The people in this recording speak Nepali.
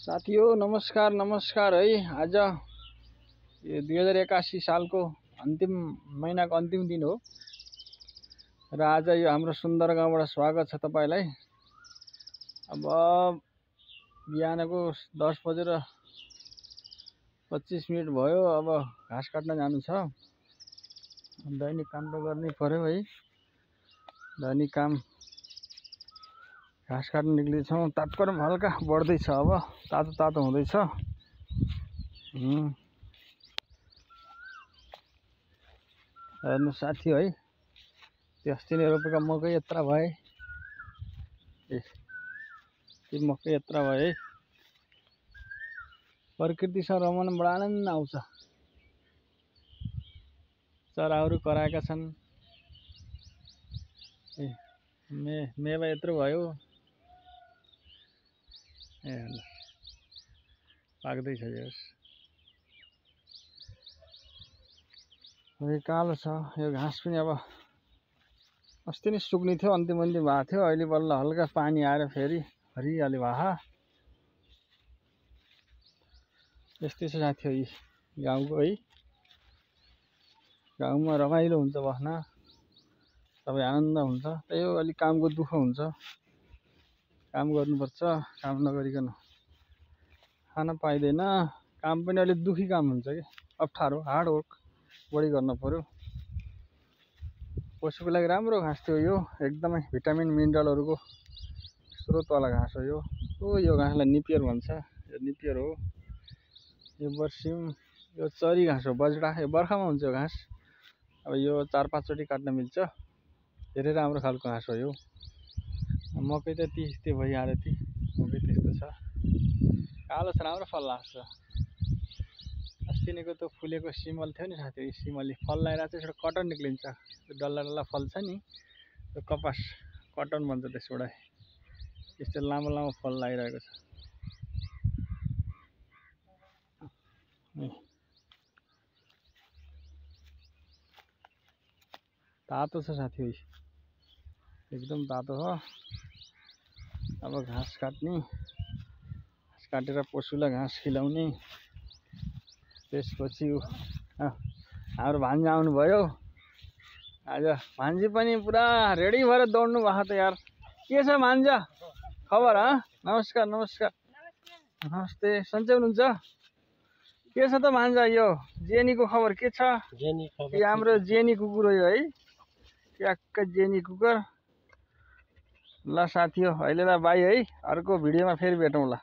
साथियों नमस्कार नमस्कार है। आज यो 2081 सालको अन्तिम महिनाको अन्तिम दिन हो र आज यो हाम्रो सुन्दर गाउँबाट स्वागत छ तपाईलाई। अब बिहानको 10 बजेर 25 मिनट भयो। अब घाँस काट्न जानु छ। दैनिक काम त गर्नै पर्यो है। दैनिक काम घाँस काट्न निक्लिन्छौँ। तापक्रम हल्का बढ्दैछ। अब तातो तातो हुँदैछ। हेर्नु साथी है, त्यो अस्ति नै रोपेका मकै यत्रा भए। त्यो मकै यत्रा भए है। प्रकृतिसँग रमन बडा आनन्द आउँछ। चराहरू कराएका छन्। मेवा यत्रो भयो। पाक्दैछ यस। कालो छ यो घाँस पनि। अब अस्ति नै सुक्ने थियो, अन्तिम भएको थियो। अहिले बल्ल हल्का पानी आएर फेरि हरियाली भए। यस्तै छ साथी है गाउँको है। गाउँमा रमाइलो हुन्छ बस्न, सबै आनन्द हुन्छ। त्यही हो, अलि कामको दुःख हुन्छ। काम गर्नुपर्छ, काम नगरिकन खान पाइँदैन। काम पनि अलि दुखी काम हुन्छ कि, अप्ठ्यारो हार्ड वर्क बढी गर्न पर्यो। पशुको लागि राम्रो घाँस थियो यो, एकदमै भिटामिन मिनरलहरुको स्रोतवाला घाँस हो यो। यो घाँसलाई निपियर भन्छ। यो निपियर हो। यो बर्सिम, यो चरी घाँस हो, बजडा। यो बर्खामा हुन्छ यो घाँस। अब यो 4-5 चोटि काट्न मिल्छ। धेरै राम्रो खालको घाँस हो यो। मकै त त्यस्तै भइहाल्यो। ती मकै त्यस्तो छ। कालो छ, राम्रो फल लाग्छ। अस्ति नैको त्यो फुलेको सिमल थियो नि साथी, सिमलले फल लगाइरहेको छ। यसबाट कटन निक्लिन्छ। त्यो डल्ला डल्ला फल छ नि, त्यो कपास कटन भन्छ त्यसबाट। यस्तो लामो लामो फल लागिरहेको छ। तातो छ साथी, एकदम तातो हो। अब घाँस काट्ने, घाँस काटेर पशुलाई घाँस खिलाउने। त्यसपछि हाम्रो भान्जा आउनु भयो। आज भान्जी पनि पुरा रेडी भएर दौड्नु भएको त यार। के छ भान्जा खबर? नमस्कार नमस्कार। नमस्ते, सन्चै हुनुहुन्छ? के छ त भान्जा, यो जेनीको खबर के छ? यो हाम्रो जेनी कुकुर हो यो है। ट्याक्क जेनी कुकुर। ल साथी हो, अहिलेलाई बाई है। अर्को भिडियोमा फेरि भेटौँला।